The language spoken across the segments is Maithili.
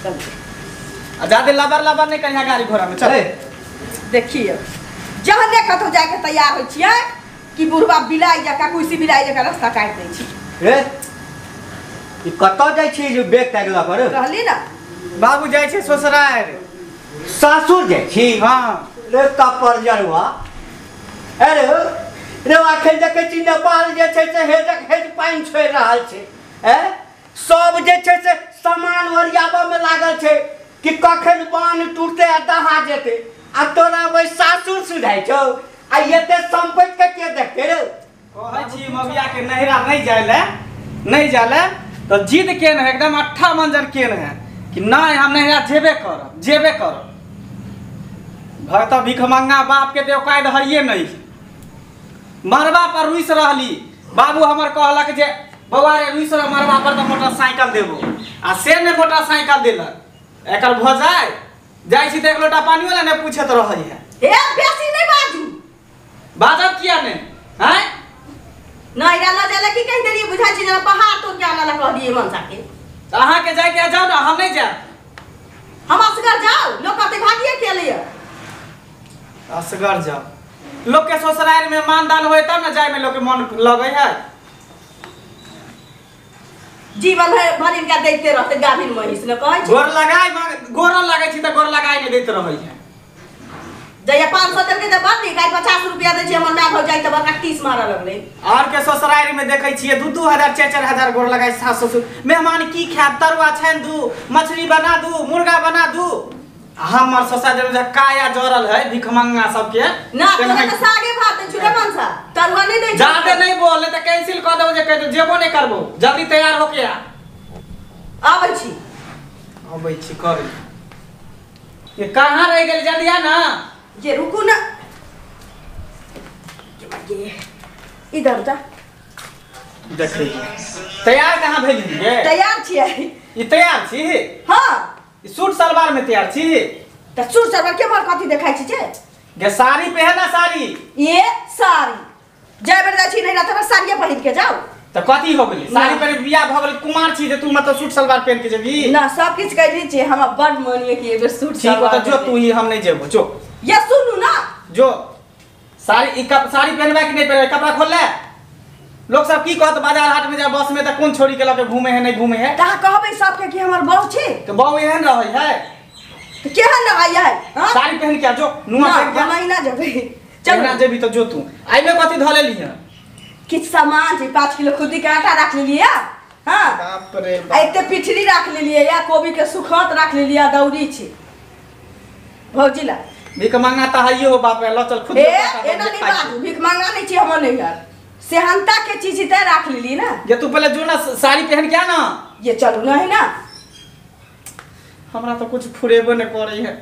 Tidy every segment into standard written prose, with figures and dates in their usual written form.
चल आ जादे लबर लबर नहीं कहिया गाड़ी घोड़ा में चल। देखिए जहने कतौ जाके तैयार होइ छियै कि बुढ़वा बिलाई जका कुर्सी बिलाई जका रास्ता काटि दै छी। ए ई कतौ जाइ छी जे बैग टैग ल पर? कहली ना बाबू जाइ छै ससुरार। सासुर जाइ छी? हां। रे कपर जरुआ अरे रे अखन देखै छी नेपाल जे छै से हेजक हेज पानि छोड़ि रहल छै। ए सब जे छै से सामान ओरियाबऽ में लागल छै कि कखन बान्ह टूटते आ दहा जेतै आ तोरा ओहि सासुर सुझाइ छौ आ एते सम्पत्ति के के देखते रे? कहै छी मगिया के नहिरा नहीं जाय ले नहीं जाय ले तो जिद केने है एकदम अट्ठा मंजर केने है कि नहीं हम नहिरा जेबे करब जेबे करब। भक्त भिखमंगा बाप के देव कायद हइए नहीं। मरबा पर रुस रहली बाबू हमर कहलक जे बौआ रे रुस रह मरबा पर तो मोटरसाइकिल देबो आ से ने मोटरसाइकिल देलक। एकर भ जाय जाय छी त एक लोटा पानियो ला ने पूछत रहै है। ए बेसी नहीं बाजू। बाजब किया ने हैं? नहिरा ल जाय ला की कहि देलियै बुझाइ छी जेना पहाड़ तोड़ के आनऽ ला कहलियै मनसा के। त अहाँ के जाय के जाउ ना हम नहीं जायब। हम असगर जाउ लोक कहतै भागिए के लिए। असगर जाओ लोग के ससुराल में मानदान होए तब ना जाय में लोग के मन लगे है। जीवन है भर इनका देखते रहते गाभिन महिष न कहै छी। गोर लगाय गोर लागै छी त गोर लगाय नहीं देत रहै है। जइया 500 देलकै त बड़ नीक आइ 50 रुपया दै छी हमर माय भौजाइ त बड़का 30 मारऽ लगलै। और के ससुराल में देखै छियै 2-2 हजार 4-4 हजार गोर लगाय सास ससुर मेहमान की खायब तरुआ छानि दू मछली बना दू मुर्गा बना दू। हमर ससुराल में काया जरल है भिखमंगा सबके ना तोरा त सागे भात दै छु रे मनसा तरुआ नहीं दै। जादे नहीं बोल त कैंसिल क देबो जे कह दे जेबो नहीं करबो जल्दी तैयार होके आ। आबै छी आबै छी कर ये कहां रह गेल जल्दी आ ना। ये रुकू ना ये इधर जा देखी तैयार कहां भेली गे? तैयार छियै। ई तैयार छी? हां। सूट सलवार में तैयार छी? त सूट सलवार के मार कथी देखाइ छी जे? गे साड़ी पहन ना साड़ी। ये साड़ी जाय बेर जाइ छी नहिरा त साड़िये पहिर के जाउ। त कथी हो गेलै साड़ी पहिर बियाह भ गेल कुमार छी जे तू मतलब सूट सलवार पहन के जेबी ना? सब किछ कहली छी हमरा बड़ मन ये कि एबेर सूट सलवार। ठीक हो त जो तू ही हम नहीं जेबो जो। ये सुनू ना जो साड़ी ई कप साड़ी पहनबा कि नहीं पहनबा? कपड़ा खोल ले। लोग सब की कहत बाजार हाट में जा बस में त कोन छोरी के लके घूमे है नहीं घूमे है? कहां कहबै सबके कि हमर बहू छी त बहू एहन रहै है त केहन रहै है? हां साड़ी पहन के आ जो नुआ पहन के हम ना जेबै। चल ना जेबी त जो तू आइमे कथी ध लेली है? किछ सामान छै 5 किलो खुदी के आटा राख लेलियै। हां बाप रे बाप एते पिठरी राख लेलियै या कोबी के सुखत राख लेलियै दौरी छी भौजी ला। भीख मांगा त हइयो हो बाप रे ल चल खुद ए एना नहीं बाजू भीख मांगा नहीं छी हमर नैहर सेहनता के चीज ते राख लेली ना। ये तू पहले जो ना साड़ी पहन के आ ना। ये चलू ना है ना हमरा तो कुछ फुरेबो ने करे है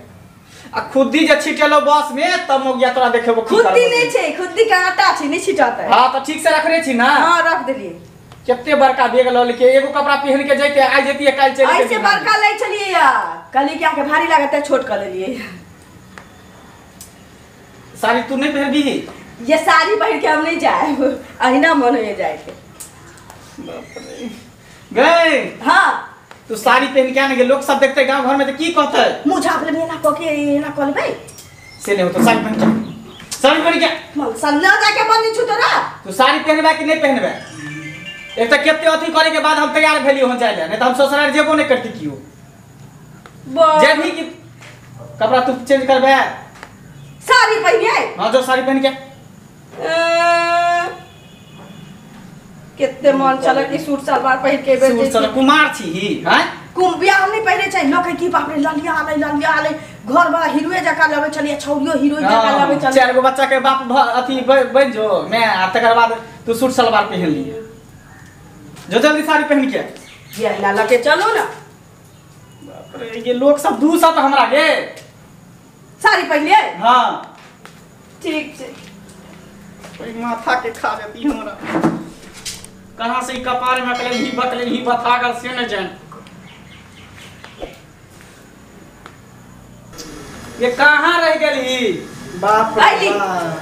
आ खुदी जे छिटेलो बस में तब मोगिया तोरा देखेबो। खुदी नहीं छै खुदी के आटा छै नहीं छिटाता है। हां त ठीक से रखने छी ना? हां रख देलिए। कते बड़का बैग ल लेके एगो कपड़ा पहन के जइते आ जइती काल चल ऐसे बड़का ले चलिए यार कली क्या के भारी लागत है छोट कर लेलिए। साड़ी तू नहीं पहनबी? ये साड़ी पहन के हम नहीं जाए अहिना मन हो जाए के। बाप रे गए। हां तू साड़ी पहन के आने के लोग सब देखते गांव घर में तो की कहते? मुंह झाप लेबे ना क के एना क लेबे से नहीं हो तो साड़ी पहन के साड़ी पहन के मनसा न जाके बनी छु तोरा। तू साड़ी पहनबा कि नहीं पहनबा? एक त केते अथी करे के बाद हम तैयार भेली हो जाय ले नहीं त हम ससुराल जेबो नहीं करती कियो। जेबी कि कपड़ा तू चेंज करबे? साड़ी पहनिए। हां जो साड़ी पहन के कितने मन चल कि सूट सलवार पहिर के सूट सलवार कुमार छी ही हैं? कुम बियाह नहीं पहिरे छै लोक की बाप रे ललिया आले ललिया आले घर वाला हीरोए जका लगे छलिए छौरियो हीरोइन जका लगे छलिए। चार गो बच्चा के बाप अथी बन जो मैं आ तकर बाद तू सूट सलवार पहन लिए जो जल्दी साड़ी पहन के ये ना लके चलो ना। बाप रे ये लोग सब दूसत हमरा के साड़ी पहनलिए। हां ठीक छै कोई माथा के खा जाती हमरा कहां से ई कपार में अकले ही बकले ही बथा गल से न जान। ये कहां रह गेली बाप रे बाप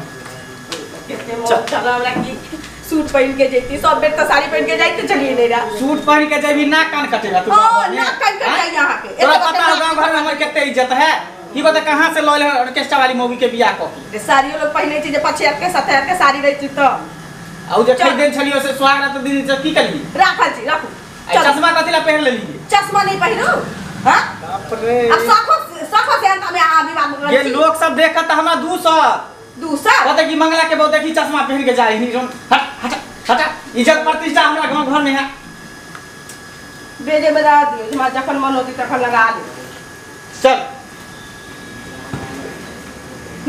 कितने मोट चला हमरा की सूट पहन के जैती सब बेर त साड़ी पहन के जाइते चलिए नहीं रहा। सूट पहन के जेबी ना कान कटेगा तू? हां ना कान कट जाई यहां के तोरा पता गांव घर में हमर कते इज्जत है की बता कहां से लॉयल ऑर्केस्ट्रा वाली मूवी के बियाह क के साड़ियो लोग पहिने छी जे 75 के 70 के साड़ी रहै छी त आ उ जे खरीद छलियो से सुहागरात दिन से की कलिए राखल छी राखू। चश्मा कथि ला पहिर लेलिए? चश्मा नहीं पहिरू हां बाप रे। अब सखो सखो से अंत में अहाँ विवाद कर ये लोग सब देखत त हमरा 200 200 पता की मंगला के बहु देखी चश्मा पहिर के जाए ही हट हट हट इज्जत प्रतिष्ठा हमरा गांव घर में है। बेजे बजा दियो हमरा जखन मन होती तखन लगा ले। चल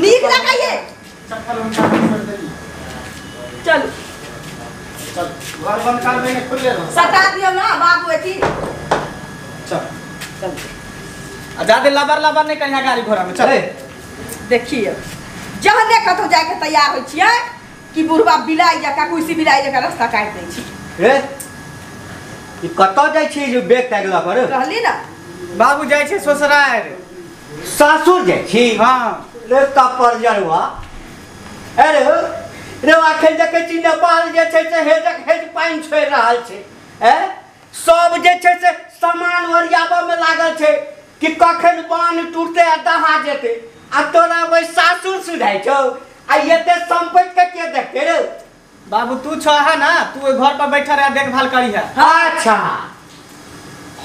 नीक लगाइए चप्पल हम छोड़ देली। चल चल घर बंद कर देंगे खुले रहो सटा दियो ना बाबू एथी। चल चल आ जादे लबर लबर नहीं कहिया गाड़ी घोड़ा में चल। देखिए जहने कतौ जाके तैयार होइ छियै कि बुढ़वा बिलाई जका कुसी बिलाई जका रास्ता काटि दै छी। ए ई कतौ जाइ छी जे बैग टैग ल पर कहली ना बाबू जाइ छै ससुराल सासुर जाइ छी। हां रे कपर जरुआ अरे रे अखन देखै छी नेपाल जे छै से हेजक हेज पानि छोड़ि रहल छै। ए सब जे छै से सामान ओरियाबऽ में लागल छै कि कखन बान्ह टूटतै आ दहा जेतै आ तोरा ओहि सासुर सुझाइ छौ आ एते सम्पत्ति के के देखतै रे? बाबू तू छ है ना तू ओहि घर पर बैठल रह देखभाल करी है। अच्छा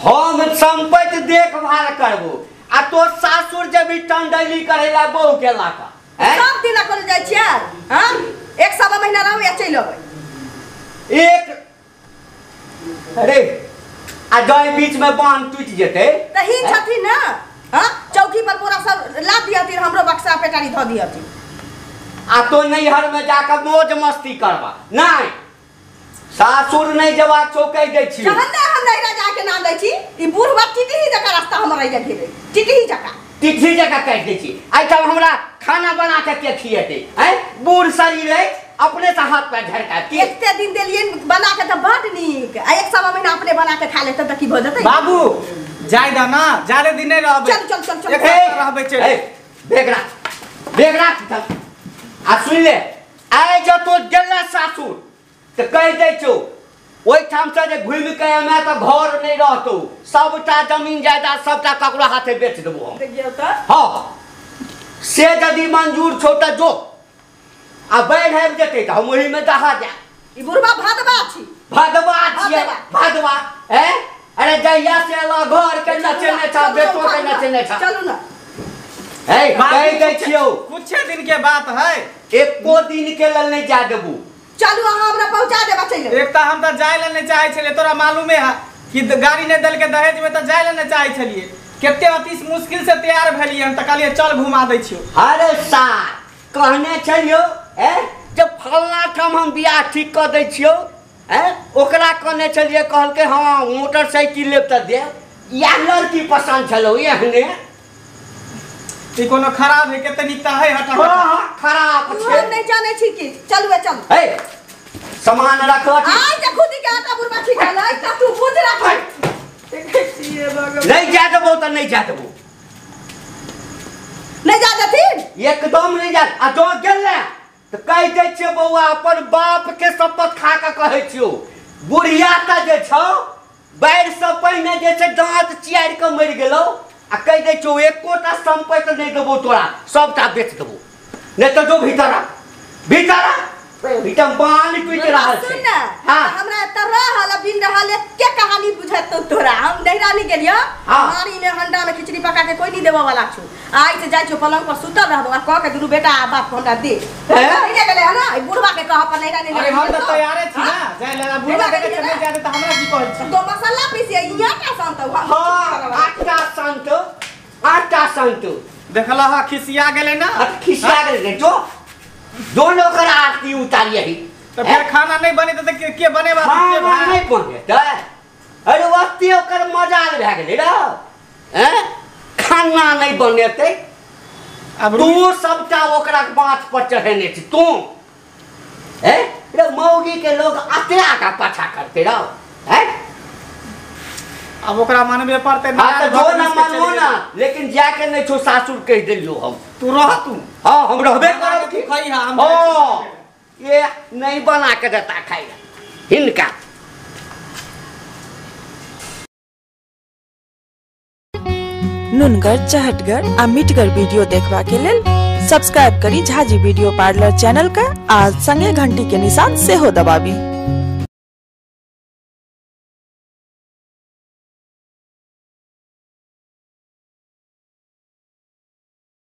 हम सम्पत्ति देखभाल करबो आ तोर सासुर जेबी टंडैली करेला बहू के लाका सब दिन कर जाइ छियै। हां एक सवा महीना रहू या चलि अबै एक। अरे आ जाय बीच में बांध टूटि जेतै त ही छथिन ना। हां चौकी पर बोरा सब लाद दिहथिन हमरो बक्सा पेटारी ध दिहथिन आ तो नैहर में जाकर मौज मस्ती करबा नहीं सासुर नहीं जबाक छौ कहि दै छी। जहन ने हम नैहरा जाके नाम दै छी ई बुढ़वा टिटही जका रास्ता हमर रहि गेलै टिटही जका टिटही जका काटि दै छी। एहिठाम हमरा खाना बना के के खिएतै? हैं बूढ़ शरीर अछि अपने से हाथ पैर झड़का के एते दिन देलियै बना के त बड नीक आ एक सवा महीना अपने बना के खा लेतै त की भ जेतै? बाबू जाय द ना जादे दिन नहीं रहबै। चल चल चल चल एक रहबै चल। ए बैग राख बैग राख चल आ सुन ले आइ जँ तो गेला सासुर त कहि दै छौ ओहिठाम से जे घुमि के एमे त घर नहीं रहतौ सबटा जमीन जायदाद सबटा ककरो हाथे बेच देबो हम। देखियौ त हां से यदि मंजूर छौ त जो आ बाढ़ि आबि जेतै त हम ओही में दहा जायब। ई बुढ़वा भदवा छी भदवा छियै भदवा। हैं अरे जहिया से एला घर के नचेने छा बेटो के नचेने छा। चलू ना ए कहि दै छियौ कुछ दिन के बात है एको दिन के लेल नहीं जा देबू। चलू अहाँ हमरा पहुंचा देबा चलि। एक त हम त जाय लेल नहीं चाहै छलियै तोरा मालूमे है कि गाड़ी नहीं देलकै दहेज में त जाय लेल नहीं चाहै छलियै कते अति मुश्किल से तैयार भेलियै हम त कहलियै चल घुमा दै छियौ। अरे सार कहने छलियौ ए जब फलना ठाम हम बियाह ठीक क दै छियौ ए ओकरा कहने छलियै कहलकै हां मोटरसाइकिल लेब त देब इएह लड़की पसंद छलौ एहने ई कोनो खराब है कते नीक त है हटा हां खराब छै हम नहीं जानै छी की चलू ए चलू ए सामान रखो आइ जे खुदी के आटा बुढ़वा ठीक है त तू बुझ रख देखै छियै भगवान नहीं जा देबौ त नहीं जा देबौ नहीं जा देथिन एकदम नहीं जा आ जो गेल त कहि दै छियै बौआ अपन बाप के शपथ खा के कहै छियौ बुढ़िया त जे छौ बाढ़ि से पहिने जे छै दांत चियारि के मरि गेलौ आ कहि दै छियौ एकोटा सम्पत्ति नहीं देबौ तोरा सबटा बेच देबौ नहीं त जो भीतर आ भीतर आ भीतर बाल टूटि रहल छै। हां हमरा एत रहल बिन रहल के कहानी बुझत तोरा हम नैहरा नहीं गेलियो मारी में हंडा में खिचड़ी पका के कोई नहीं देबो वाला छु आइ से जाइ छु पलंग पर सुतल रहबो आ कह के दुनू बेटा आ बाप हमरा दे नहीं गेले है ना ई बुढ़वा के कह पर नैहरा नहीं। अरे हम त तैयारे छी ना जाय ले बुढ़वा के नहीं जाय त हमरा की कहै छी तो मसाला पीसिए इहाँ का शांत हां आटा शांत आटा शांत देखला हा खिसिया गेले ना खिसिया गेले जो दोनों कर आरती उतारी ही तो फिर खाना नहीं बने तो के बनेबा खाना नहीं बने अरे वक्ती ओकर मजाल भए गेलै र हैं खाना नहीं बनेतै अब तू सबटा ओकरा माथ पर चढ़ेने छी तू हैं रे मौगी के लोग अते आगा पाछा करते रहो हैं अब ओकरा मानबे पड़तै ना तो जो ना मानबो ना लेकिन जाके नहीं छो सासुर कहि देलियो हम तू रह तू हां हम रहबे करब की खाई हम हां ये नहीं बना के देता खाइला हिनका। नुनगर, चहटगर आ मिठगर वीडियो देखबा के लेल सब्सक्राइब करी झाजी वीडियो पार्लर चैनल के आ संगे घंटी के निशान सेहो दबाबी।